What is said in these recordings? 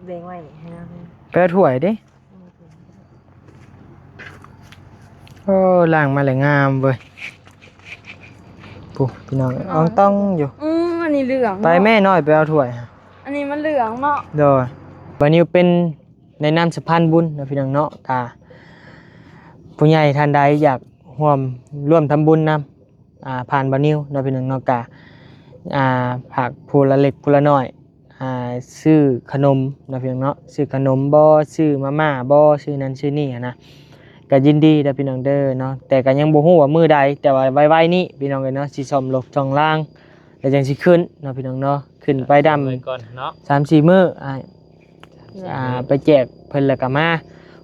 ແບ່ງໄວ້ໃຫ້ນາງ ໄປເອົາຖ້ວຍເດ້. ໂອ້ ລ້າງມາແລ້ວງາມເວີຍ. ໂອ້ ພີ່ນ້ອງເອີຍ ອ່ອງຕ່ອງຢູ່. ອືມ ອັນນີ້ເຫຼືອງ ໄປແມ່ນ້ອຍ ໄປເອົາຖ້ວຍ. ອັນນີ້ມັນເຫຼືອງເນາະ. ໂດຍ ບ່າວນິວເປັນໃນນາມສະພານບຸນເນາະ ພີ່ນ້ອງເນາະ, ກະຜູ້ໃຫຍ່ທ່ານໃດຢາກຮ່ວມ ຮ່ວມທຳບຸນນຳ ອ່າ ຜ່ານບ່າວນິວເນາະ ພີ່ນ້ອງເນາະ, ກະ ອ່າ ຝາກຜູ້ລະເລັກຜູ້ລະນ້ອຍ ອ່າ ຊື້ຂະໜົມເນາະ ພີ່ນ້ອງເນາະ, ຊື້ຂະໜົມບໍ ຊື້ມາມ່າບໍ ຊື້ນັ້ນຊື້ນີ້ຫັ້ນນະ ກະຍິນດີເດີ ພີ່ນ້ອງເດີເນາະ. ແຕ່ກະຍັງບໍ່ຮູ້ວ່າມື້ໃດ ແຕ່ວ່າໄວໆນີ້ ພີ່ນ້ອງເອີຍເນາະ ຊິສ້ອມລົດຊ່ອງລາງ ແລ້ວຈັ່ງຊິຂຶ້ນເນາະ ພີ່ນ້ອງເນາະ, ຂຶ້ນໄປດຳ ໄວ້ກ່ອນເນາະ ສາມສີ່ມື້ ອ້າຍ ອ່າ ໄປແຈກເພິ່ນແລ້ວກໍມາ.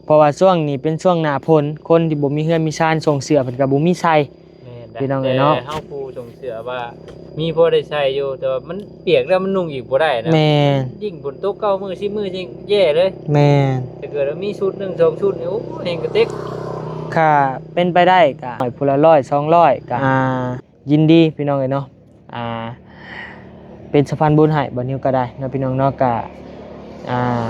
ເພາະວ່າຊ່ວງນີ້ເປັນຊ່ວງໜ້າຝົນ ຄົນທີ່ບໍ່ມີເຮືອນມີຊານ ສົ່ງເສື້ອເພິ່ນກໍບໍ່ມີໃສ່. ແມ່ນ ພີ່ນ້ອງເອີຍເນາະ ແຕ່ເຮົາຜູ້ສົ່ງເສື້ອວ່າມີພໍໄດ້ໃສ່ຢູ່ ແຕ່ວ່າມັນປຽກແລ້ວມັນນຸ່ງອີກບໍ່ໄດ້ນະ. ແມ່ນ ຍິ່ງຝົນຕົກເກົ້າມື້ສິບມື້ຍິ່ງແຍ່ເລີຍ. ແມ່ນ ຖ້າເກີດວ່າມີຊຸດໜຶ່ງສອງຊຸດນີ້ ໂອ້ ແຮງກະເຕັກ. ຖ້າເປັນໄປໄດ້ກໍໃຫ້ຜູ້ລະຮ້ອຍສອງຮ້ອຍ ກໍ ອ່າ ຍິນດີ ພີ່ນ້ອງເອີຍເນາະ. ອ່າ ເປັນສະພານບຸນໃຫ້ບ່າວນິວກໍໄດ້ເນາະ ພີ່ນ້ອງເນາະ. ກະ ອ່າ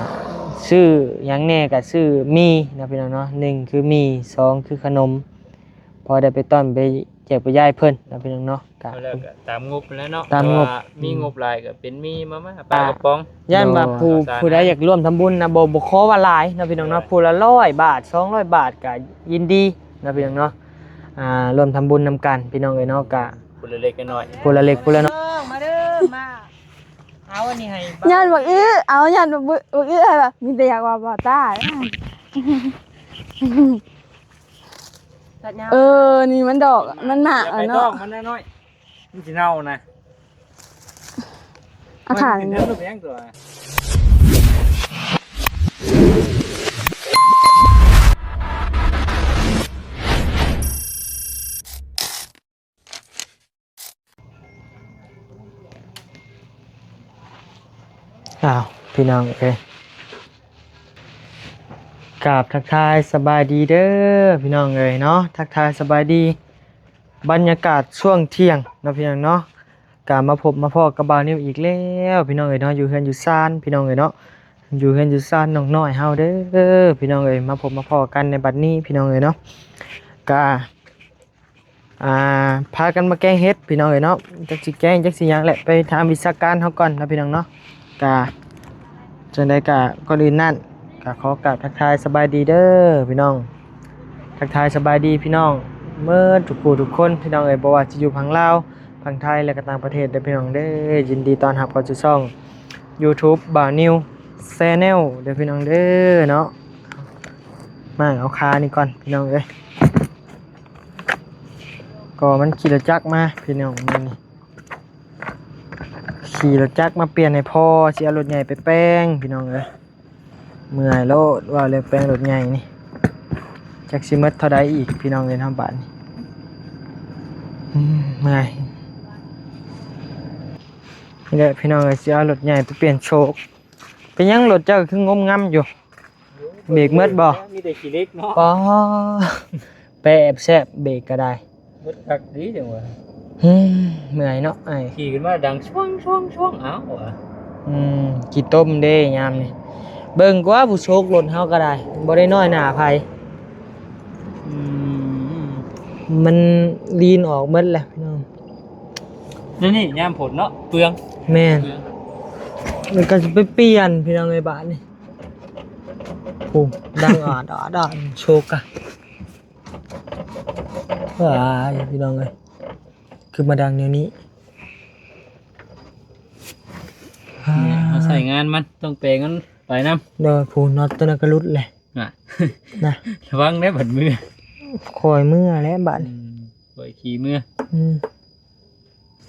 ຊື້ຫຍັງແດ່ ກະຊື້ໝີ່ເນາະ ພີ່ນ້ອງເນາະ, ໜຶ່ງຄືໝີ່ ສອງຄືຂະໜົມ ພໍໄດ້ໄປຕ້ອນໄປແຈກໄປຢາຍເພິ່ນເນາະ ພີ່ນ້ອງເນາະ. ກະ ເອົາແລ້ວກໍຕາມງົບແລ້ວເນາະ ຕາມງົບ ແຕ່ວ່າມີງົບຫຼາຍກໍເປັນໝີ່ ມາມ່າ ປາກະປ໋ອງ. ຢ້ານວ່າຜູ້ ໂດຍ ຜູ້ໃດຢາກຮ່ວມທຳບຸນນະ ບໍ່ ບໍ່ຂໍວ່າຫຼາຍເນາະ ພີ່ນ້ອງເນາະ, ໂດຍ ຜູ້ລະຮ້ອຍບາດ ສອງຮ້ອຍບາດ ກໍຍິນດີເນາະ ພີ່ນ້ອງເນາະ. ອ່າ ຮ່ວມທຳບຸນນຳກັນ ພີ່ນ້ອງເອີຍເນາະ, ກະ ຄົນລະເລັກລະນ້ອຍ ຄົນລະເລັກຄົນລະນ້ອຍ. ເອີ ມາເດີ ມາ ເອົາອັນນີ້ໃຫ້ ຍ້ອນບັກອື້ ເອົາ ຍ້ອນບັກອື້ ບັກອື້ ມີແຕ່ຢາກວ່າບໍ່ຕາຍ. ເອີ ນີ້ມັນດອກ ມັນໝາກ ຢ່າໄປ ເນາະ ຕ້ອງມັນນ້ອຍໆ ມັນຊິເນົ່ານະ. ອາຖານ ມັນຊິເໜືອໄປຫຍັງຕົວ. ອ້າວ ພີ່ນ້ອງເອີຍ ກາບທັກທາຍສະບາຍດີເດີ ພີ່ນ້ອງເອີຍເນາະ, ທັກທາຍສະບາຍດີ ບັນຍາກາດຊ່ວງທ່ຽງເນາະ ພີ່ນ້ອງເນາະ. ກະມາພົບມາພໍ້ກັບບ່າວນິວອີກແລ້ວ ພີ່ນ້ອງເອີຍເນາະ, ຢູ່ເຮືອນຢູ່ຊານ ພີ່ນ້ອງເອີຍເນາະ, ຢູ່ເຮືອນຢູ່ຊານນ້ອງນ້ອຍເຮົາເດີ ພີ່ນ້ອງເອີຍ. ມາພົບມາພໍ້ກັນໃນບັດນີ້ ພີ່ນ້ອງເອີຍເນາະ, ກະ ອ່າ ພາກັນມາແກງເຫັດ ພີ່ນ້ອງເອີຍເນາະ, ຈັກຊິແກງຈັກຊິຫຍັງແຫຼະ, ໄປຖາມວິຊາການເຮົາກ່ອນເນາະ ພີ່ນ້ອງເນາະ. ກະ ຈັ່ງໃດກະ ກ່ອນອື່ນນັ້ນ ກະຂໍກາບທັກທາຍສະບາຍດີເດີ ພີ່ນ້ອງ, ທັກທາຍສະບາຍດີພີ່ນ້ອງເໝິດທຸກຜູ້ທຸກຄົນ ພີ່ນ້ອງເອີຍ, ບໍ່ວ່າຈະຢູ່ຝັ່ງລາວ ຝັ່ງໄທ ແລະ ກະຕ່າງປະເທດເດີ ພີ່ນ້ອງເດີ. ຍິນດີຕ້ອນຮັບເຂົ້າສູ່ຊ່ອງ YouTube ບ່າວນິວ Channel ເດີ ພີ່ນ້ອງເດີເນາະ. ມາເອົາຄານີ້ກ່ອນ ພີ່ນ້ອງເອີຍ. ກໍມັນຂີ່ລົດຈັກມາ ພີ່ນ້ອງ ມື້ນີ້ ຂີ່ລົດຈັກມາປ່ຽນໃຫ້ພໍ່ ຊິເອົາລົດໃຫຍ່ໄປແປງ ພີ່ນ້ອງເອີຍ. ເມື່ອຍໂລດ ວ່າເລື່ອງແປງລົດໃຫຍ່ນີ້ ຈັກຊິໝົດເທົ່າໃດອີກ ພີ່ນ້ອງເອີຍ ເຮົາບາດນີ້. ອືມ ເມື່ອຍ. ນີ້ແຫຼະ ພີ່ນ້ອງເອີຍ ຊິເອົາລົດໃຫຍ່ໄປປ່ຽນໂຊກ. ເປັນຫຍັງລົດເຈົ້າຄືງົມງຳຢູ່? ເບກໝົດບໍ່? ມີແຕ່ຂີ້ເຫຼັກເນາະ. ອໍ ແປແອບແຊບ ເບກກໍໄດ້. ເບິດຄັກດີຈັ່ງວ່າ. ເຮີ້ຍ ເມື່ອຍເນາະອ້າຍ. ຂີ່ຂຶ້ນມາດັງຊວງໆໆ ເອົ້າວ່າ. ອືມ ຂີ້ຕົມເດ້ຍາມນີ້. ເບິ່ງກວ່າຜູ້ໂຊກລົດເຮົາກໍໄດ້ ບໍ່ໄດ້ນ້ອຍໜ້າໃຜ. ອືມ ມັນລີນອອກໝົດແລ້ວພີ່ນ້ອງ. ແນວນີ້ຍາມຝົນເນາະ ເປືອງ. ແມ່ນ ເປືອງ. ແລ້ວກໍຊິໄປປ່ຽນ ພີ່ນ້ອງເອີຍ ບາດນີ້. ໂອ້ ດັງອາດອາດອາດ ໂຊກກະ ວ້າຍ ພີ່ນ້ອງເອີຍ ຄືມາດັງແນວນີ້. ນີ້ ເຮົາໃຊ້ງານມັນ ຕ້ອງແປງມັນໄປນຳ. ໂດຍ ຜູ້ນັອດຕົວນັ້ນກໍຫຼຸດແຫຼະນະ ນະ. ລະວັງເດີບັດມື ຄ່ອຍເມືອແຫຼະບາດ. ອືມ ຄ່ອຍຂີ່ເມືອ. ອືມ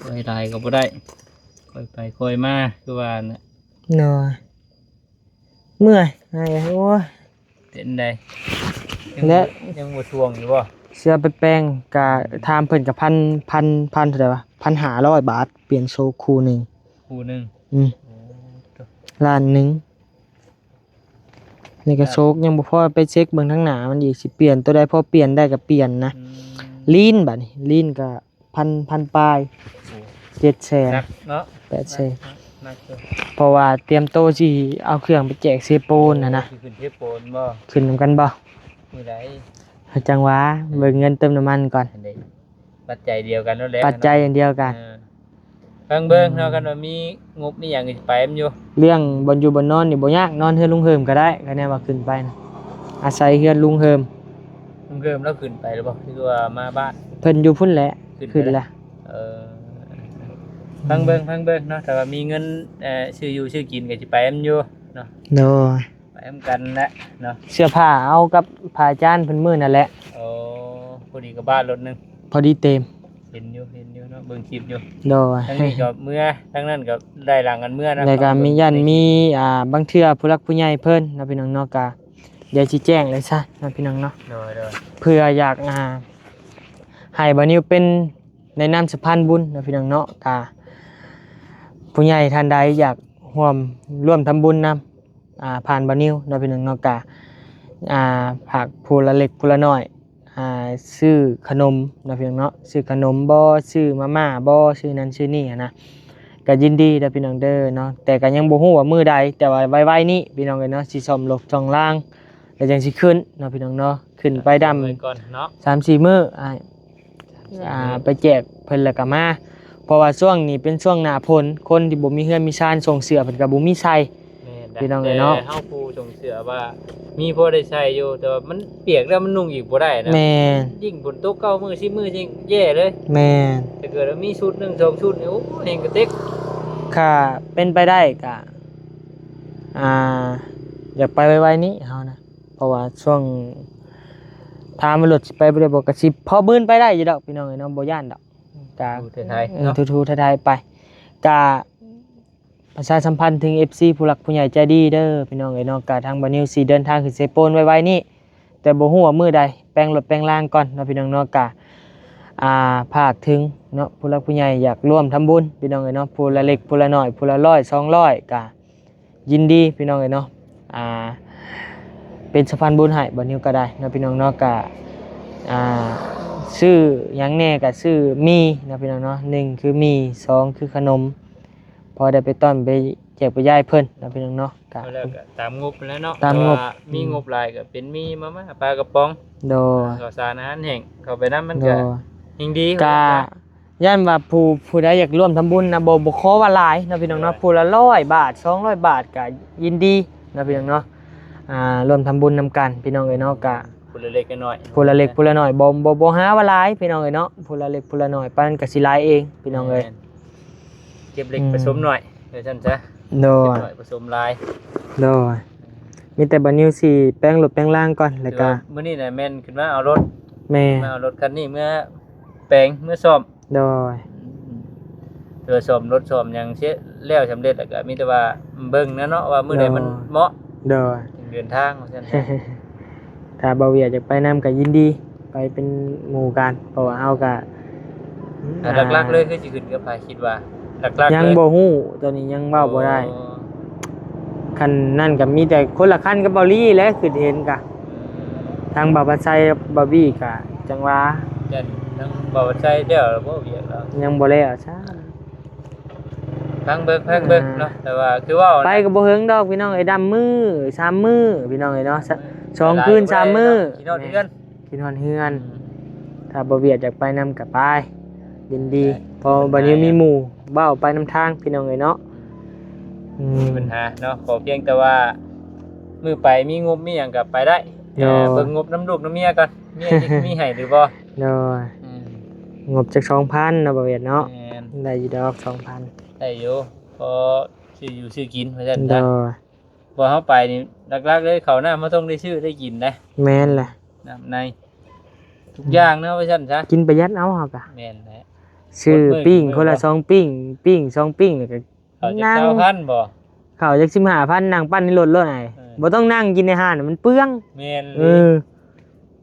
ຄ່ອຍຫຼາຍກໍບໍ່ໄດ້ ຄ່ອຍໄປຄ່ອຍມາ ຄືວ່ານະ. ໂດຍ. ເມື່ອຍ ໂອ້ຍ ເປັນໃດ ຍັງ ແລະ ຍັງບໍ່ທວງຢູ່ບໍ່? ເສືອໄປແປງກະ ອືມ ຖາມເພິ່ນກະພັນ ພັນ ພັນເທົ່າໃດວະ ພັນຫ້າຮ້ອຍບາດ ປ່ຽນໂຊກຄູ່ໜຶ່ງ. ຄູ່ໜຶ່ງ. ອືມ ໂອ້ ລ້ານໜຶ່ງ. ນີ້ກະ ກະໂຊກຍັງບໍ່ພໍ ໄປເຊັກເບິ່ງທາງໜ້າມັນອີກ ຊິປ່ຽນໂຕໃດພໍປ່ຽນໄດ້ກະປ່ຽນນະ. ອືມ ລີນ ບາດນີ້ ລີນກະ ພັນ ພັນປາຍ. ໂອ້ ເຈັດແສນ ໜັກເນາະ ແປດແສນ. ໜັກເນາະ. ມາເຊີນ ເພາະວ່າຕຽມໂຕຊິເອົາເຄື່ອງໄປແຈກເຊໂປນຫັ້ນນະ. ໂອ້ ຊິຂຶ້ນເຊໂປນບໍ່? ຂຶ້ນນຳກັນບໍ່? ມື້ໃດ? ຈັ່ງຫວາ ເບິ່ງເງິນເຕີມນ້ຳມັນກ່ອນ. ອັນໃດ ປັດໄຈດຽວກັນໂລດແຫຼະ ປັດໄຈອັນດຽວກັນ. ເອີ ຟັງເບິ່ງເນາະ ອືມ ຄັນວ່າມີງົບມີຫຍັງກໍຊິໄປນຳຢູ່. ເລື່ອງບ່ອນຢູ່ບ່ອນນອນນີ້ບໍ່ຍາກ ນອນເຮືອນລຸງເຫີມກໍໄດ້ ຄັນແນວວ່າຂຶ້ນໄປນະ ອາໄສເຮືອນລຸງເຫີມ. ລຸງເຫີມລາວຂຶ້ນໄປແລ້ວບໍ່ ຫຼືວ່າມາບ້ານ? ເພິ່ນຢູ່ພຸ້ນແຫຼະ ຂຶ້ນ ຂຶ້ນແລ້ວ. ເອີ ອືມ ຟັງເບິ່ງ ຟັງເບິ່ງເນາະ ຖ້າວ່າມີເງິນ ເອີ ຊື້ຢູ່ຊື້ກິນກໍຊິໄປນຳຢູ່ເນາະ. ໂດຍ ໄປນຳກັນແຫຼະເນາະ. ເສື້ອຜ້າເອົາກັບພະອາຈານເພິ່ນມື້ນັ້ນແຫຼະ. ໂອ້ ພໍດີກັບບ້ານລົດໜຶ່ງ ພໍດີເຕັມ. ເຫັນຢູ່ ເຫັນຢູ່ເນາະ ເບິ່ງຄລິບຢູ່. ໂດຍ ທາງນີ້ກໍເມືອ ທາງນັ້ນກໍໄດ້ຫຼັງກັນເມືອນະ. ແລ້ວກໍມີ ຢ້ານມີ ອ່າ ບາງເທື່ອຜູ້ຫຼັກຜູ້ໃຫຍ່ເພິ່ນເນາະ ພີ່ນ້ອງເນາະ ກໍດຽວຊິແຈ້ງເລີຍຊະເນາະ ພີ່ນ້ອງເນາະ. ໂດຍ ໂດຍ ເພື່ອຢາກ ອ່າ ໃຫ້ບ່າວນິວເປັນໃນນາມສະພານບຸນເນາະ ພີ່ນ້ອງເນາະ. ກໍຜູ້ໃຫຍ່ທ່ານໃດຢາກຮ່ວມ ຮ່ວມທຳບຸນນຳ ອ່າ ຜ່ານບ່າວນິວເນາະ ພີ່ນ້ອງເນາະ ກະ ອ່າ ຝາກຜູ້ລະເລັກຜູ້ລະນ້ອຍ ອ່າ ຊື້ຂະໜົມເນາະ ພີ່ນ້ອງເນາະ ຊື້ຂະໜົມບໍ ຊື້ມາມ່າບໍ ຊື້ນັ້ນຊື້ນີ້ຫັ້ນນະ ກະຍິນດີເດີພີ່ນ້ອງເດີເນາະ. ແຕ່ກະຍັງບໍ່ຮູ້ວ່າມື້ໃດ ແຕ່ວ່າໄວໆນີ້ພີ່ນ້ອງເອີຍເນາະ ຊິສ້ອມລົດຊ່ອງລາງ ແລ້ວຈັ່ງຊິຂຶ້ນເນາະ ພີ່ນ້ອງເນາະ. ຂຶ້ນໄປດຳ ໄວ້ກ່ອນເນາະ ສາມສີ່ມື້ອ້າຍ ອ່າ ໄປແຈກເພິ່ນແລ້ວກໍມາ ເພາະວ່າຊ່ວງນີ້ເປັນຊ່ວງໜ້າຝົນ ຄົນທີ່ບໍ່ມີເຮືອນມີຊານ ສົ່ງເສື້ອເພິ່ນກໍບໍ່ມີໃສ່. ແມ່ນ ພີ່ນ້ອງເອີຍເນາະ ແຕ່ເຮົາຜູ້ສົ່ງເສື້ອວ່າມີພໍໄດ້ໃສ່ຢູ່ ແຕ່ວ່າມັນປຽກແລ້ວມັນນຸ່ງອີກບໍ່ໄດ້ນະ. ແມ່ນ ຍິ່ງຝົນຕົກເກົ້າມື້ສິບມື້ຍິ່ງແຍ່ເລີຍ. ແມ່ນ ຖ້າເກີດວ່າມີຊຸດໜຶ່ງສອງຊຸດນີ້ ໂອ້ ແຮງກະເຕັກ. ຖ້າເປັນໄປໄດ້ກໍ ອ່າ ຢາກໄປໄວໆນີ້ເຮົານະ ເພາະວ່າຊ່ວງ ຖາມວ່າລົດຊິໄປບໍ່ໄດ້ບໍ່ ກະຊິພໍບືນໄປໄດ້ຢູ່ດອກພີ່ນ້ອງເອີຍເນາະ ບໍ່ຢ້ານດອກ. ກະ ເອີ ທູໆໄທໆໄປ ກະປະຊາສຳພັນເຖິງເອັຟຊີຜູ້ຫຼັກຜູ້ໃຫຍ່ໃຈດີເດີພີ່ນ້ອງເອີຍເນາະ. ກະທາງບ່າວນິວຊິເດີນທາງຂຶ້ນເຊໂປນໄວໆນີ້ ແຕ່ບໍ່ຮູ້ວ່າມື້ໃດ ແປງລົດແປງລາງກ່ອນເນາະ ພີ່ນ້ອງເນາະ. ກະ ອ່າ ຝາກເຖິງເນາະ ຜູ້ຫຼັກຜູ້ໃຫຍ່ຢາກຮ່ວມທຳບຸນພີ່ນ້ອງເອີຍເນາະ ຜູ້ລະເລັກຜູ້ລະນ້ອຍ ຜູ້ລະຮ້ອຍສອງຮ້ອຍ ກະ ຍິນດີພີ່ນ້ອງເອີຍເນາະ ອ່າ ເປັນສະພານບຸນໃຫ້ບ່າວນິວກໍໄດ້ເນາະ ພີ່ນ້ອງເນາະ. ກະ ອ່າ ຊື້ຫຍັງແດ່ ກະຊື້ໝີ່ເນາະ ພີ່ນ້ອງເນາະ ໜຶ່ງຄືໝີ່ ສອງຄືຂະໜົມ ພໍໄດ້ໄປຕ້ອນໄປແຈກໄປຢາຍເພິ່ນເນາະ ພີ່ນ້ອງເນາະ. ກະ ແລ້ວກໍຕາມງົບແຫຼະເນາະ ຕາມງົບ ແຕ່ວ່າມີ ອືມ ງົບຫຼາຍກໍເປັນໝີ່ມາມ່າ ປາກະປ໋ອງ ໂດຍ ເຂົ້າສານອາຫານແຫ້ງເຂົ້າໄປນຳ ມັນກໍ ໂດຍ ແຮ່ງດີ ກະ ຢ້ານວ່າຜູ້ ຜູ້ໃດຢາກຮ່ວມທຳບຸນນະ ບໍ່ ບໍ່ຂໍວ່າຫຼາຍເນາະ ພີ່ນ້ອງເນາະ ໂດຍ ຜູ້ລະຮ້ອຍບາດ ສອງຮ້ອຍບາດກະຍິນດີເນາະ ພີ່ນ້ອງເນາະ. ອ່າ ຮ່ວມທຳບຸນນຳກັນພີ່ນ້ອງເອີຍເນາະ. ກະ ຜູ້ລະເລັກລະນ້ອຍ ຜູ້ລະເລັກຜູ້ລະນ້ອຍ ບໍ່ ບໍ່ ບໍ່ຫາວ່າຫຼາຍພີ່ນ້ອງເອີຍເນາະ ຜູ້ລະເລັກຜູ້ລະນ້ອຍ ປານນັ້ນກະຊິຫຼາຍເອງພີ່ນ້ອງເອີຍ. ແມ່ນ ເກັບເລັກ ອືມ ປະສົມໜ້ອຍ ວ່າຊັ້ນຊະ. ໂດຍ ເກັບໜ້ອຍປະສົມຫຼາຍ. ໂດຍ ມີແຕ່ບ່າວນິວຊິແປງລົດແປງລາງກ່ອນ ແລ້ວກະ ມື້ນີ້ນະແມ່ນຂຶ້ນມາເອົາລົດ ແມ່ນ ມາເອົາລົດຄັນນີ້ເມືອແປງ ເມືອສ້ອມ. ໂດຍ ອືມ ເພື່ອສ້ອມລົດສ້ອມຫຍັງເສຍແລ້ວສຳເລັດ ແລ້ວກໍມີແຕ່ວ່າເບິ່ງນະເນາະ ວ່າມື້ໃດມັນ ໂດຍ ເໝາະ ໂດຍ ຈຶ່ງເດີນທາງ ວ່າຊັ້ນຊະ. ຖ້າບ່າວວຽດຢາກໄປນຳກໍຍິນດີ ໄປເປັນໝູ່ກັນ ເພາະວ່າເຮົາກໍ ອ່າ ຫຼັກໆເລີຍຄືຊິຂຶ້ນກັບໃຜ ຄິດວ່າຫຼັກໆ ຍັງ ເລີຍ ບໍ່ຮູ້ ຕອນນີ້ຍັງເວົ້າບໍ່ໄດ້. ອໍ ຄັນນັ້ນກໍມີແຕ່ຄົນລະຄັນກັບບ່າວລີແຫຼະ ຄິດເຫັນກະ ອືມ ທາງບ່າວພັດໄຊກັບບ່າວບີກະຈັ່ງວ່າ ຢ້ານທາງບ່າວພັດໄຊແລ້ວບໍ່ວຽກແລ້ວ ຍັງບໍ່ແລ້ວຊ້ຳ. ຟັງເບິ່ງ ຟັງເບິ່ງ ອ່າ ເນາະ ແຕ່ວ່າຄືເວົ້າ ໄປກໍບໍ່ເຫິງດອກພີ່ນ້ອງເອີຍ ດຳມື້ສາມມື້ພີ່ນ້ອງເອີຍເນາະ ສອງຄືນສາມມື້ ຄິດຮອດເຮືອນ ແມ່ນ ຄິດຮອດເຮືອນ. ອືມ ຖ້າບ່າວວຽດຢາກໄປນຳກໍໄປ ຍິນດີ ໄດ້ ເພາະວ່າບ່າວນິວມີໝູ່ເວົ້າໄປນຳທາງພີ່ນ້ອງເອີຍເນາະ. ອືມ ອືມ ບໍ່ມີບັນຫາເນາະ ຂໍພຽງແຕ່ວ່າມື້ໄປມີງົບມີຫຍັງກໍໄປໄດ້. ໂດຍ ເບິ່ງງົບນຳລູກນຳເມຍກ່ອນ ເມຍຊິມີໃຫ້ຫຼືບໍ່. ໂດຍ ອືມ ງົບຈັກສອງພັນເນາະ ບ່າວວຽດເນາະ. ແມ່ນ ໄດ້ຢູ່ດອກສອງພັນ ໄດ້ຢູ່ ພໍຊື້ຢູ່ຊື້ກິນວ່າຊັ້ນ. ໂດຍ ເພາະເຮົາໄປນີ້ຫຼັກໆເລີຍ ເຂົ້ານ້ຳເຮົາຕ້ອງໄດ້ຊື້ໄດ້ກິນເດ້. ແມ່ນແຫຼະ ນ້ຳໃນ ທຸກຢ່າງເນາະ ວ່າຊັ້ນຊະ ກິນປະຢັດເອົາເຮົາກະ. ແມ່ນແຫຼະ ຊື້ປີ້ງຄົນລະສອງປີ້ງ ປີ້ງສອງປີ້ງ ແລ້ວກໍ ເຂົາຈັກຊາວພັນບໍ່ ເຂົາຈັກສິບຫ້າພັນ ນັ່ງປັ້ນໃນລົດໂລດໄອ້. ເອີ ບໍ່ຕ້ອງນັ່ງກິນໃນຮ້ານ ມັນເປືອງ. ແມ່ນ ເອີ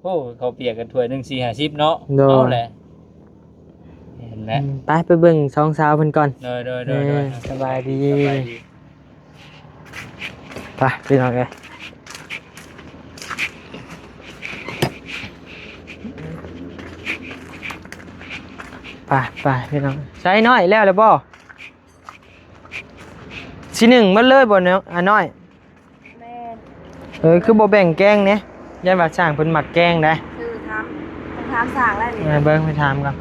ໂອ້ ເຂົ້າປຽກກັນຖ້ວຍໜຶ່ງສີ່ຫ້າສິບເນາະ. ໂດຍ ເອົາແຫຼະ ເຫັນແລ້ວ ອືມ ໄປ ໄປເບິ່ງສອງສາວເພິ່ນກ່ອນ. ໂດຍ ໂດຍ ໂດຍ ເອີ ໂດຍ ສະບາຍດີ ສະບາຍດີ. ໄປພີ່ນ້ອງເອີຍ ໄປ ໄປພີ່ນ້ອງ. ໃສ່ນ້ອຍແລ້ວແລ້ວບໍ່? ຊິໜຶ້ງໝົດເລີຍບໍ່ນ້ອງ ອານ້ອຍ? ແມ່ນ. ເອີ ຄືບໍ່ແບ່ງແກງແດ່? ຢ້ານວ່າຊ່າງເພິ່ນມັກແກງໄດ໋. ເອີ ຖາມ ຖາມຊ່າງແລ້ວນີ້. ເອີ ເບິ່ງໄປຖາມກ່ອນ.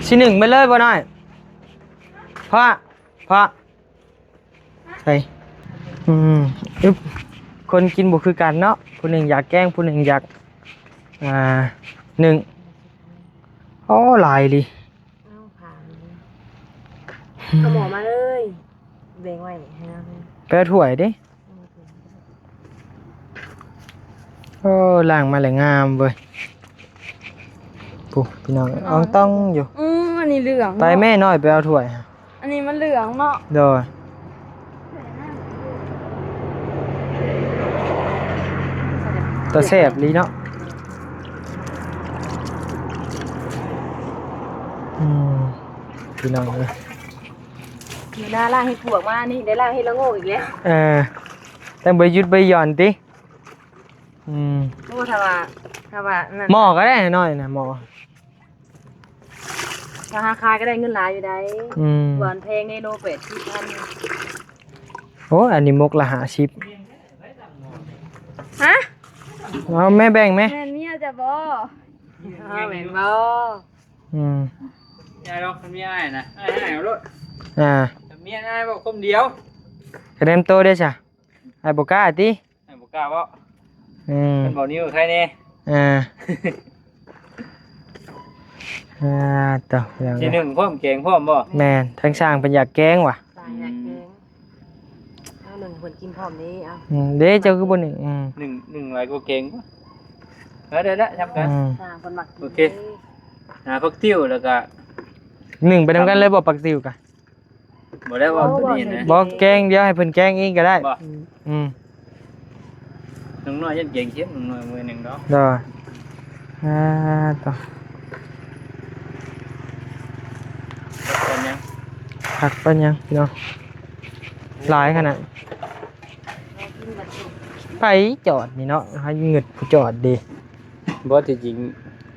ຊິໜຶ້ງໝົດເລີຍບໍ່ນ້ອຍ? ເພາະ ເພາະ ໃສ່ ອືມ ອຶບ ຄົນກິນບໍ່ຄືກັນເນາະ ຜູ້ໜຶ່ງຢາກແກງ ຜູ້ໜຶ່ງຢາກ ອ່າ ໜຶ້ງ. ໂອ້ ຫຼາຍອີ່ຫຼີ. ເອົາ ຜ່ານ ເອົາໝໍ້ມາເລີຍ ແບ່ງໄວ້ໃຫ້ລາວເລີຍ. ໄປເອົາຖ້ວຍເດ້. ໂອ້ ລ້າງມາແລ້ວງາມເວີຍ. ໂອ້ ພີ່ນ້ອງເອີຍ ອ່ອງຕ່ອງຢູ່. ອື ອັນນີ້ເຫຼືອງ ໄປແມ່ນ້ອຍໄປເອົາຖ້ວຍ. ອັນນີ້ມັນເຫຼືອງເນາະ. ໂດຍ. ແຕ່ແຊບອີ່ຫຼີເນາະ. ອືມ ພີ່ນ້ອງເອີຍ ມື້ໜ້າລ້າງເຫັດປວກມານີ້ ໄດ້ລ້າງເຫັດລະໂງກອີກແລ້ວ. ເອີ ແຕ່ບໍ່ໄດ້ຢຸດບໍ່ໄດ້ຢ່ອນຕິ. ອືມ ໂອ້ ຖ້າວ່າ ຖ້າວ່ານັ້ນ ໝໍ້ກໍໄດ້ນ້ອຍນະ ໝໍ້ ຖ້າຫາຂາຍກໍໄດ້ເງິນຫຼາຍຢູ່ໃດ໋. ອືມ ຫວານແພງເດ້ ໂລແປດສິບພັນ. ໂອ້ຍ ອັນນີ້ມົກລະຫ້າສິບ. ຮະ? ເອົາແມ່ແບ່ງແມ່. ແມ່ນເມຍເຈົ້າບໍ່? ເອີ ແມ່ນບໍ່? ອືມ ຍາຍດອກ ມັນມີອ້າຍນະ ອ້າຍ ອ້າຍເອົາໂລດ. ອ່າ ເມຍອ້າຍເວົ້າຄົນດຽວ. ກະແນມໂຕເດ້ຊະ. ອ້າຍບໍ່ກ້າຕິ? ອ້າຍບໍ່ກ້າເວົ້າ. ອືມ ມັນບໍ່ນິ້ວໃຄແນ່. ອ່າ ອ່າ ໂຕ ຊິໜຶ້ງພ້ອມແກງພ້ອມບໍ່? ແມ່ນ ທາງຊ່າງເພິ່ນຢາກແກງຫວາ. ຊ່າງຢາກແກງ. ອືມ ເອົາໜຶ້ງເພິ່ນກິນພ້ອມນີ້ ເອົາ. ອືມ ເດ້ ເຈົ້າຄືບໍ່ໜຶ້ງ? ອືມ ໜຶ້ງ ໜຶ້ງຫຼາຍກວ່າແກງ. ເອີ ໄດ້ລະ ທຳກັນ. ອືມ ຊ່າງເພິ່ນມັກກິນ. ໂອເຄ ຫາຜັກຕິ້ວ ແລ້ວກະໜຶ້ງໄປນຳກັນເລີຍບໍ່ ຜັກຕິ້ວກະ? ບໍ່ໄດ້ເວົ້າໂຕນີ້ນະ. ບໍ່ ແກງ ດຽວໃຫ້ເພິ່ນແກງເອງກໍໄດ້. ອືມ ນ້ອງນ້ອຍຢ້ານແກງເຄັມ ນ້ອງນ້ອຍມື້ໜຶ່ງດອກ. ໂດຍ. ອ່າ ໂຕ ພັກປານຫຍັງ ພັກປານຫຍັງພີ່ນ້ອງ ຫຼາຍຂະໜາດ. ໃຜຈອດນີ້ເນາະ ໃຫ້ເງິດຜູ້ຈອດເດ້. ບໍ່ ທີ່ຈິງ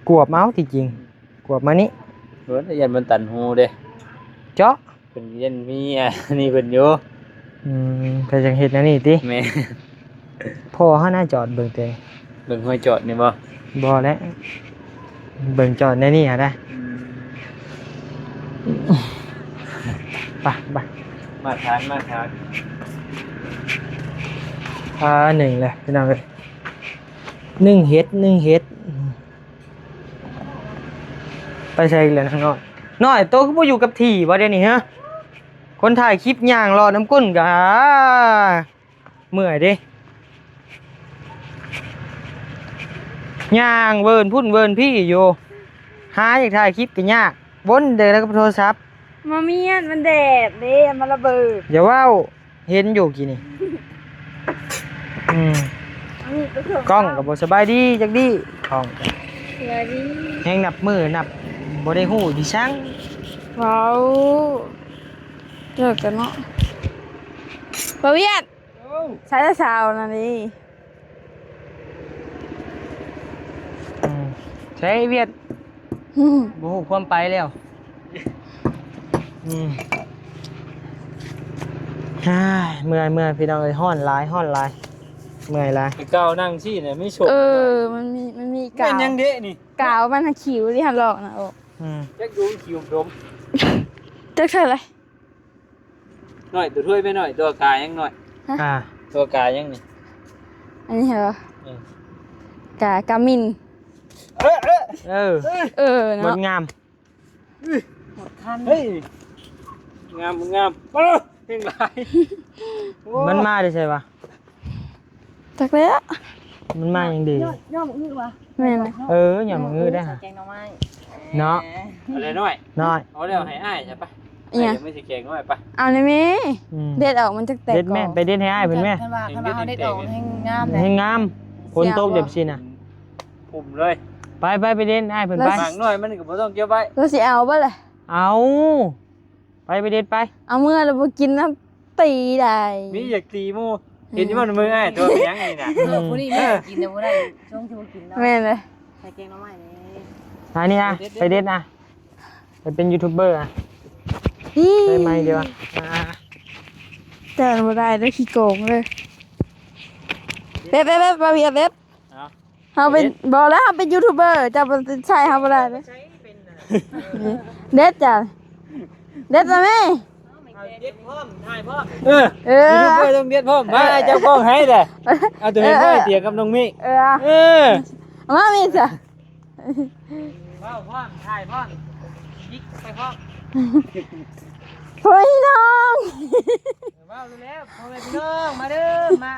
ກວບເອົາ ທີ່ຈິງກວບມານີ້. ເອີ ຢ້ານມັນຕັນຮູເດ້. ເຈາະ ເພິ່ນຢ້ານມີອັນນີ້ເພິ່ນຢູ່. ອືມ ເພິ່ນຈັ່ງເຮັດແນວນີ້ຕິ? ແມ່ນ. ພໍ່ເຮົານະຈອດເບິ່ງແຕ່ ເບິ່ງຮອຍຈອດນີ້ບໍ່? ບໍ່ແຫຼະ ເບິ່ງຈອດແນວນີ້ຫາໄດ້. ອືມ ໄປ ໄປ ມາດຖານ ມາດຖານ. ອ່າ ໜຶ້ງແຫຼະພີ່ນ້ອງເອີຍ ໜຶ້ງເຫັດ ໜຶ້ງເຫັດ. ໄປໃສອີກແລ້ວນ້ອງນ້ອຍ? ນ້ອຍ ໂຕຄືບໍ່ຢູ່ກັບທີ່ບໍ່ດຽວນີ້ເຮີ? ຄົນຖ່າຍຄລິບຍ່າງເລາະນຳກົ້ນກະເມື່ອຍເດ້ ຍ່າງເວີນພຸ້ນເວີນພີ້ຢູ່ ຫາຢາກຖ່າຍຄລິບກະຍາກ ວົນແຕ່ກັບໂທລະສັບ. ມາມຽນ ມັນແດດເດ້ ມັນລະເບີດ. ຢ່າເວົ້າ. ເຫັນຢູ່ກີ້ນີ້. ອືມ ອັນນີ້ກໍຄືກ້ອງກໍບໍ່ສະບາຍດີຈັກດີ້ ກ້ອງ ສະບາຍດີ ແຮງນັບມື້ນັບບໍ່ໄດ້ຮູ້ດີສັງ. ເວົ້າເລີກກັນເນາະ ບ່າວວຽດ. ໂອ້ ໃຊ້ແຕ່ເຊົ້ານັ້ນເດ້. ອືມ ໃຊ້ວຽດ ບໍ່ຮູ້ຄວາມໄປແລ້ວ. ອືມ ເມື່ອຍ ເມື່ອຍ ພີ່ນ້ອງເອີຍ ຮ້ອນຫຼາຍ ຮ້ອນຫຼາຍ ເມື່ອຍຫຼາຍ. ໄອ້ກາວນັ່ງຊີ້ນະ ມີໂຊກ. ເອີ ມັນມີ ມັນມີກາວ ແມ່ນຫຍັງເດະນີ້? ກາວມັນຫາຂິວທີ່ຫັ້ນລອກນະອອກ. ອືມ ຈັກດູຂິວດົມ ຈັກເທົ່າໃດ. ນ້ອຍ ຕົວຖ້ວຍແມ່ນ້ອຍ ຕົວກາຍັງນ້ອຍ. ຮະ? ອ່າ ຕົວກາຍັງນີ້? ອັນນີ້ເຫາະ? ເອີ ກາ ກາມິນ. ເອີ ເອີ ເອີ ເອີເນາະ ງົດງາມ. ເຮີ້ຍ ງາມ ງາມ ເອີ ເກັ່ງຫຼາຍ. ໂອ້ ມັນມາແຕ່ໃສວະ? ຈັກແລ້ວ ມັນມາຫຍັງດີ? ຍອດ ຍອດໝາກອຶຫວາ? ແມ່ນ ເອີ ຍອດໝາກອຶໄດ້ຫາ ແກງໜໍ່ໄມ້ເນາະ. ເອົາແລ້ວນ້ອຍ ນ້ອຍ ເອົາແລ້ວໃຫ້ອ້າຍຊະປະ. ອີຫຍັງ? ອ້າຍຍັງບໍ່ຊິແກງໜໍ່ໄມ້ປະ. ເອົາແນ່ແມ່. ອືມ ເດັດອອກມັນຈັກແຕກ ເດັດແມ່ ໄປເດັດໃຫ້ອ້າຍເພິ່ນແມ່. ຄັນວ່າ ຄັນວ່າເຮົາເດັດອອກແຮງງາມເດ້ ແຮງງາມ. ຝົນຕົກແບບຊີ້ນະ ພຸ້ມເລີຍ. ໄປ ໄປ ໄປເດັດໃຫ້ອ້າຍເພິ່ນໄປ. ໝາກນ້ອຍມັນກໍບໍ່ຕ້ອງເກັບໄວ້. ລາວຊິເອົາບໍ່ລະ? ເອົາ. ໄປ ໄປເດັດໄປ. ເອົາເມືອແລ້ວບໍ່ກິນນຳ ຕີໄດ້ ມີຢາກຕີໝູ່. ເຫັນຢູ່ບໍ່ ໃນມືອ້າຍຕົວເປັນຫຍັງນີ້ນະ? ເອີ ຜູ້ນີ້ແມ່ກິນແຕ່ບໍ່ໄດ້ ຊ່ວງທີ່ບໍ່ກິນເນາະ. ແມ່ນເລີຍ ໃສ່ແກງໜໍ່ໄມ້ນີ້. ໄປນີ້ນະ ໄປເດັດນະ ໄປເປັນຢູທູບເບີນະ. ອີ ໃສ່ໄມ້ເດ້ວະ ອ່າ ແຕ່ບໍ່ໄດ້ເດີ້ ຂີ້ໂກງເລີຍ. ເວັບ ເວັບ ເວັບ ເວັບ ເວັບ ເອົາ ເຮົາເປັນ ເຮັດ ບໍ່ແລ້ວ ເຮົາເປັນຢູທູບເບີ ເຈົ້າບໍ່ໃສ່ເຮົາບໍ່ໄດ້ເດີ້. ເດັດຈ້າ ເດັດລະແມ່. ເອົາເດັດພ້ອມ ຖ່າຍພ້ອມ ເອີ ເອີ ຢູທູບເບີຕ້ອງເດັດພ້ອມ ມາ ເອີ ຈັບກ້ອງໃຫ້ເດີ້. ເອົາຕົວເອງ ເອີ ໄປຕຽງກັບນ້ອງມິກ ເອີ ເອີ ເອົາມາມິກຊະ. ເວົ້າພ້ອມ ຖ່າຍພ້ອມ ຍິກໄປພ້ອມ. ໂອ້ຍ ນ້ອງ ເວົ້າແລ້ວ ພໍ່ແມ່ພີ່ນ້ອງ ມາເດີ້ ມາ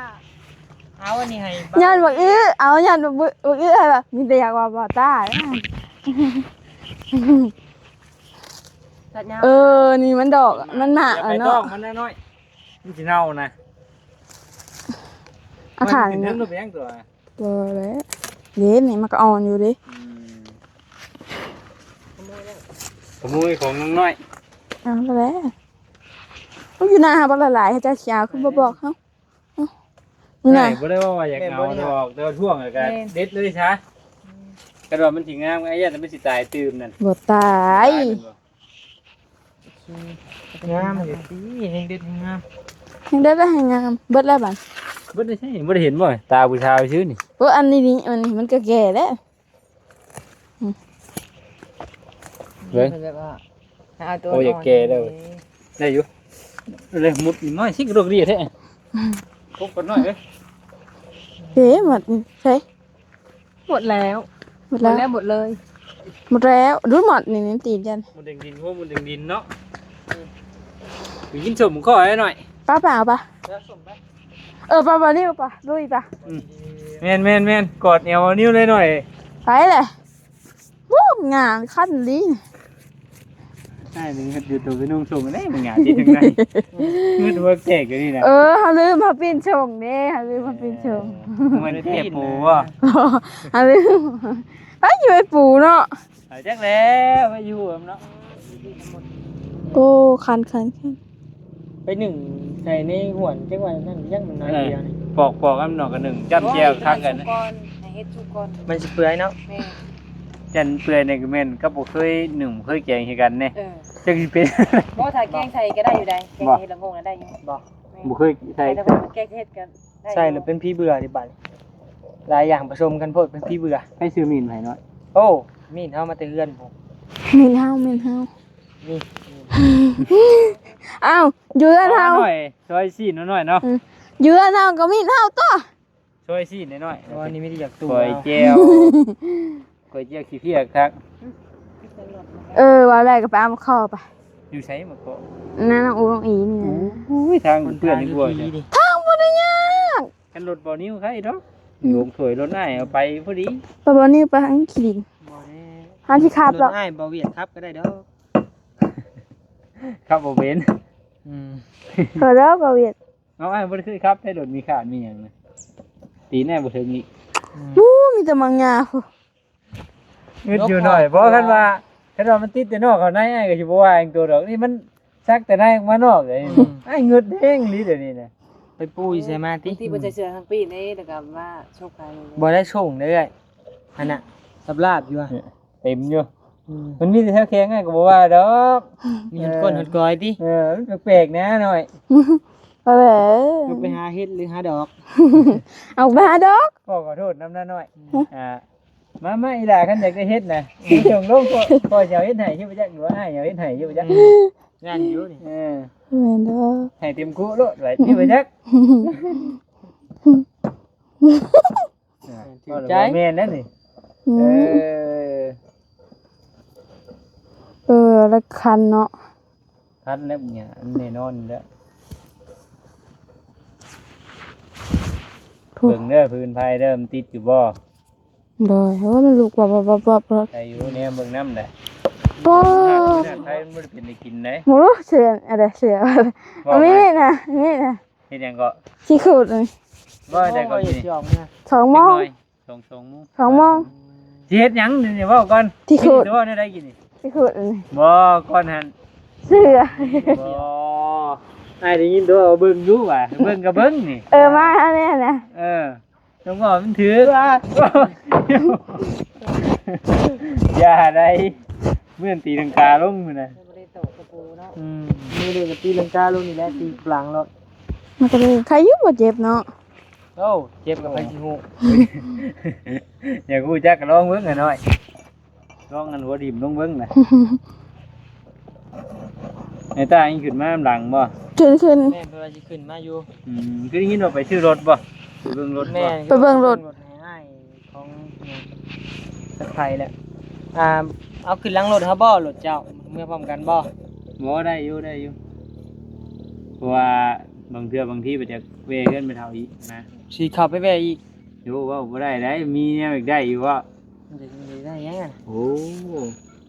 ເອົາອັນນີ້ໃຫ້ ຍ້ອນບັກອື້ ເອົາ ຍ້ອນບັກອື້ ບັກອື້ໃຫ້ວ່າ ມີແຕ່ຢາກເວົ້າບໍ່ຕາຍ. ຕັດຫຍ້າ ເອີ ນີ້ມັນດອກ ມັນໝາກ ຢ່າໄປ ແລ້ວເນາະ ຕ້ອງມັນນ້ອຍໆ ມັນຊິເນົ່ານະ. ອາຄານ ມັນຂຶ້ນເທິງ ເນາະ ເປັນຫຍັງຕົວ ບໍ່ແລ້ວ ເດ້ ນີ້ມັນກໍອ່ອນຢູ່ເດ້. ອືມ ຂະໂມຍຂອງນ້ອງນ້ອຍ ເອົາແລ້ວ ມັນຢູ່ໜ້າເຮົາບໍ່ຫຼາຍໆ ເຮົາຈະຊິເອົາ ຄືບໍ່ບອກເຮົາ. ເອົ້າ ນີ້ນະ ບໍ່ໄດ້ວ່າ ວ່າຢາກເອົາດອກ ແມ່ນບໍ່ນີ້ ແຕ່ວ່າທວງແລ້ວກໍ ແມ່ນ ເດັດເລີຍຊະ. ຄັນວ່າມັນຊິງາມ ອາຍາດມັນຊິຕາຍຕື່ມນັ້ນ ບໍ່ຕາຍ ຕາຍແມ່ນບໍ່? ງາມຢູ່ຕິ ແຮງເດັດແຮງງາມ ແຮງເດັດແລ້ວແຮງງາມ. ເບິດແລ້ວບັດ ເບິດໄດ້ໃສ ບໍ່ໄດ້ເຫັນບໍ່? ຕາຜູ້ຊາຍຊື່ນີ້. ໂອ້ ອັນນີ້ນີ້ ອັນນີ້ມັນກໍແກ່ແລ້ວ. ອືມ ເບິ່ງ ເພິ່ນແບບວ່າ ເອົາຕົວ ໂອ້ ຢາກແກ່ແລ້ວ ໄດ້ຢູ່ ເລີຍມຸດນ້ອຍຊິ ກະໂດກດີແທ້. ອືມ ກົບກັນໜ້ອຍເດ້ ເດ້ ໝົດໃສ ໝົດແລ້ວ ໝົດແລ້ວ ໝົດແລ້ວ ໝົດເລີຍ ໝົດແລ້ວ. ດູໝົດນີ້ ນີ້ຕີນກັນ ໝົດແດງດິນ ໂອ້ ໝົດແດງດິນເນາະ. ໄປກິນສົ້ມຂ້ອຍໜ້ອຍ ປ້າ ໄປເອົາປະ ເອົາສົ້ມໄປ. ເອີ ປະ ບໍ່ນິ້ວປະ ລຸຍປະ. ອືມ ແມ່ນໆໆ ກອດແອວເອົານິ້ວໜ້ອຍໆ ໄປເລີຍ. ໂອ້ ງາມຄັນລີ ໃຊ່ ນີ້ເຮັດຢູ່ໂຕໄປນຸ່ງຊົງແດ່ ມັນງາມທີ່ເທິງໃນ ງຶດຫົວແຕກຢູ່ນີ້ນະ. ເອີ ເຮົາລືມ ເຮົາປິ່ນຊົງເດ້ ເຮົາລືມ ເຮົາປິ່ນຊົງ. ເອີ ມັນແກ່ປູບໍ່? ເຮົາລືມ ໄປຢູ່ໄປປູເນາະ. ເອົາ ຈັກແລ້ວ ໄປຢູ່ເນາະ. ໂອ້ ຄັນໆໆ ໄປໜຶ້ງໃສ່ໃນຫວນ ຈັກວ່ານັ້ນ ຍັງມັນໜ້ອຍດຽວນີ້ ເອີ ປອກໆ ອັນນອກກະໜຶ້ງຈ້ຳແຈ່ວຄັກກັນ. ໃຫ້ເຮັດສຸກກ່ອນ ໃຫ້ເຮັດສຸກກ່ອນ ມັນຊິເປື່ອຍເນາະ. ແມ່ນ ຢ້ານເປື່ອຍນີ້ກໍແມ່ນ ກໍບໍ່ເຄີຍໜຶ້ງ ບໍ່ເຄີຍແກງຄືກັນເດ້. ເອີ ຈັກຊິເປັນ ບໍ່ ຖ້າແກງໃສ່ກໍໄດ້ຢູ່ໃດ໋ ແກງເຫັດລະໂງກນະໄດ້ຢູ່. ບໍ່ ແມ່ນ ບໍ່ເຄີຍໃສ່ ແຕ່ວ່າແກງເຫັດກໍໄດ້ຢູ່ ໃສ່ແລ້ວເປັນຜີເບື່ອເດ້ບາດນີ້ ຫຼາຍຢ່າງປະສົມກັນໂພດ ເປັນຜີເບື່ອ. ໃຜຊື້ໝິ່ນໃຫ້ນ້ອຍ? ໂອ້ ໝິ່ນເຮົາມາແຕ່ເຮືອນພຸ້ນ ໝິ່ນເຮົາ ໝິ່ນເຮົາ ນີ້ ອ້າວ ຢູ່ເຮືອນເຮົາ ເອົາໜ້ອຍ ຊອຍຊີ້ນເອົາໜ້ອຍເນາະ. ອືມ ຢູ່ເຮືອນເຮົາກໍມີເຮົາຕົວະ ຊອຍຊີ້ນໜ້ອຍໆ. ອໍ ນີ້ມີແຕ່ຢາກຕູ້ ກ້ອຍແຈ່ວ ກ້ອຍແຈ່ວຂີ້ເພຍຄັກ. ເອີ ວ່າແລ້ວກໍໄປເອົາມາຂໍໄປ. ຢູ່ໃສມາຂໍ? ນັ້ນນ້ອງອູນ້ອງອີນີ້. ໂອ້ຍ ທາງເພື່ອນນີ້ບໍ່ ທາງບໍ່ໄດ້ຍາກ. ຄັນລົດບໍ່ນິ້ວໃຄດອກ ອືມ ລົງຖ້ວຍລົດອ້າຍເອົາໄປພໍດີ. ບໍ່ ບໍ່ນິ້ວໄປທາງຂີ້ດິນ ບໍ່ແນ່ ຫາຊິຂັບດອກ ລົດອ້າຍບໍ່ວຽດຂັບກໍໄດ້ດອກ ຂັບບໍ່ເປັນ. ອືມ ເຂົາແລ້ວບໍ່ວຽດ. ເອົາ ອ້າຍບໍ່ໄດ້ເຄີຍຂັບໃຊ້ລົດມີຂາດມີຫຍັງນະ ຕີແນ່ບໍ່ເຖິງອີກ. ອືມ ໂອ້ ມີແຕ່ໝາກຫຍ້າພຸ້ນ. ງຶດຢູ່ໜ້ອຍ ເພາະຄັນວ່າ ຄັນວ່າມັນຕິດແຕ່ນອກເຂົ້າໃນ ອ້າຍກໍຊິບໍ່ວ່າຫຍັງໂຕດອກ. ນີ້ມັນ ຊັກແຕ່ໃນອອກມານອກເລີຍ. ອືມ ອ້າຍງຶດແຮງອີ່ຫຼີດຽວນີ້ນະ. ໄປປູຢູ່ໃສມາຕິ? ບາງທີບໍ່ໃສ່ເສື້ອທັງປີນີ້ ແລ້ວກໍມາຊົກໃຫ້. ບໍ່ໄດ້ຊົງເດ້ອ ອັນນ່ະ ລາບໆຢູ່. ເອີ ເຕັມຢູ່. ອືມ ມັນມີແຕ່ແຖວແຂງ ອ້າຍກໍບໍ່ວ່າດອກ. ມີຮອດກົ້ນຮອດກອຍຕິ? ເອີ ມັນແປກໆນະນ້ອຍ. ເອີ ໄປຫາເຫັດຫຼືຫາດອກ? ອອກໄປຫາດອກ. ຂໍຂໍໂທດນຳນະນ້ອຍ. ອືມ ອ່າ ມາ ມາ ອີຫຼ້າ ຄັນຢາກໄດ້ເຫັດນະ ສົ່ງລົງ ພໍ່ ພໍ່ຊິເອົາເຫັດໃຫ້ຢູ່ບໍ່ຈັກ ຫຼືວ່າອ້າຍເອົາເຫັດໃຫ້ຢູ່ບໍ່ຈັກ. ອືມ ງານຢູ່ນີ້. ເອີ ແມ່ນດອກ ໃຫ້ເຕັມຄຸໂລດ ວ່າຢູ່ບໍ່ຈັກ. ຖືກໃຈ ແມ່ນແລ້ວນີ້. ອືມ ເອີ ເອີ ລະຄັນເນາະ. ຄັນແລ້ວເນຍ ແນ່ນອນແລ້ວ. ເບິ່ງເດີ ຟືນໄຟເດີ ມັນຕິດຢູ່ບໍ່? ໂດຍ ໂອ້ ມັນລຸກວັບໆໆໆ ໃສ່ຢູ່ແນວເບິ່ງນຳແຫຼະ. ບໍ່ ຂະໜາດໄຟມັນບໍ່ໄດ້ເປັນໄດ້ກິນເດ້. ໂອ້ ເສຍ ອະເດ ເສຍ ມີດນະ ມີດນະ. ເຮັດຫຍັງເກາະ? ຊິຂູດນີ້. ບໍ່ໄດ້ເກາະຢູ່ນີ້. ສອງໂມງ ສອງ ສອງໂມງ ສອງໂມງ. ຊິເຮັດຫຍັງນີ້ ເວົ້າກ່ອນ. ຊິຂູດ ຊິເວົ້າແນວໃດກິນນີ້? ຊິຂູດນີ້. ບໍ່ ກ່ອນຫັ້ນ ເສືອ. ບໍ່ ອ້າຍໄດ້ຍິນແຕ່ວ່າເບິ່ງຢູ່ວ່າ ເບິ່ງກໍເບິ່ງນີ້. ເອີ ມາແນ່ນະ. ເອີ ຕ້ອງເວົ້າມັນຖືກ. ຢ່າໄດ໋ ເມື່ອນຕີລັງກາລົງພຸ້ນນະ. ອືມ ມື້ນີ້ກໍຕີລັງກາລົງນີ້ແຫຼະ ຕີກາງໂລດ. ມັນກໍໄດ້ໄຄຢູ່ ບໍ່ເຈັບເນາະ. ໂອ້ ເຈັບກໍໃຜຊິຮູ້. ຢາກຮູ້ຈັກກໍລອງເບິ່ງ ຂ້ານ້ອຍ. ລອງອັນຫົວຖິ້ມລົງເບິ່ງນະ. ໄອ້ຕາຍັງຂຶ້ນມານຳຫຼັງບໍ່? ຂຶ້ນ ຂຶ້ນ. ແມ່ນ ເພິ່ນວ່າຊິຂຶ້ນມາຢູ່. ອືມ ຄືໄດ້ຍິນວ່າໄປຊື້ລົດບໍ່? ໄປເບິ່ງລົດບໍ່? ແມ່ນ ໄປເບິ່ງລົດ ເບິ່ງລົດໃຫ້ອ້າຍຂອງ ຈັກໃຜແຫຼະ. ອ່າ ເອົາຂຶ້ນຫຼັງລົດເຮົາບໍ່? ລົດເຈົ້າ ເມືອພ້ອມກັນບໍ່? ບໍ່ ໄດ້ຢູ່ ໄດ້ຢູ່. ເພາະວ່າບາງເທື່ອບາງທີໄປຈະແວ່ເຮືອນແມ່ເຖົ້າອີກນະ. ຊິເຂົ້າໄປແວ່ອີກ? ໂອ້ ເວົ້າບໍ່ໄດ້ໃດ໋. ມີແນວຢາກໄດ້ຢູ່ບໍ່? ຢາກ ຢາກໄດ້ຫຍັງ? ໂອ້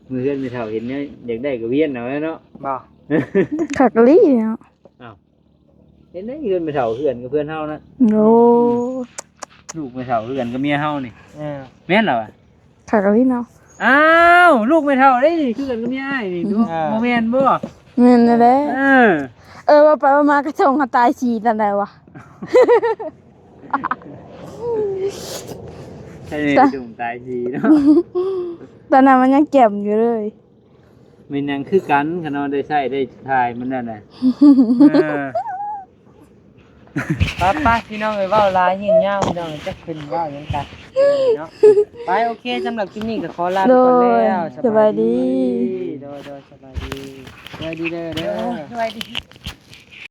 ເມື່ອເຮືອນແມ່ເຖົ້າເຫັນແນວຢາກໄດ້ກໍວຽນເອົາແລ້ວເນາະ. ບໍ່ ຄັກອີ່ຫຼີເນາະ. ອ້າວ ເຫັນໄດ໋ ເຮືອນແມ່ເຖົ້າເຮືອນກັບເຮືອນເຮົານະ. ໂອ້ ລູກແມ່ເຖົ້າຄືກັນກັບເມຍເຮົານີ້. ເອີ ແມ່ນລະວະ. ຄັກອີ່ຫຼີເນາະ. ອ້າວ ລູກແມ່ເຖົ້າເດ້ນີ້ ຄືກັນກັບເມຍອ້າຍນີ້. ເອີ ບໍ່ແມ່ນບໍ່? ແມ່ນແລ້ວແຫຼະ. ເອີ ເອີ ວ່າໄປວ່າມາກະຊົງຫາຕາຍສີຕອນໃດວະ? ໃຊ່ ກະຊົງຕາຍສີເນາະ. ຕອນນັ້ນມັນຍັງແຈ່ມຢູ່ເລີຍ. ແມ່ນຫຍັງຄືກັນ ຄັນເຮົາໄດ້ໃຊ້ໄດ້ຖ່າຍມັນນັ້ນນະ. ເອີ ໄປໆ ພີ່ນ້ອງເອີຍ ເວົ້າຫຼາຍຍືດຍາວ ພີ່ນ້ອງເອີຍ ຈັກເພິ່ນເວົ້າຫຍັງກັນເນາະ. ໄປ ໂອເຄ ສຳລັບຄລິບນີ້ກໍຂໍລາໄປກ່ອນແລ້ວ. ໂດຍ ສະບາຍດີ. ໂດຍ ໂດຍ ສະບາຍດີ. ສະບາຍດີເດີ ເດີ. ໂດຍ ສະບາຍດີ.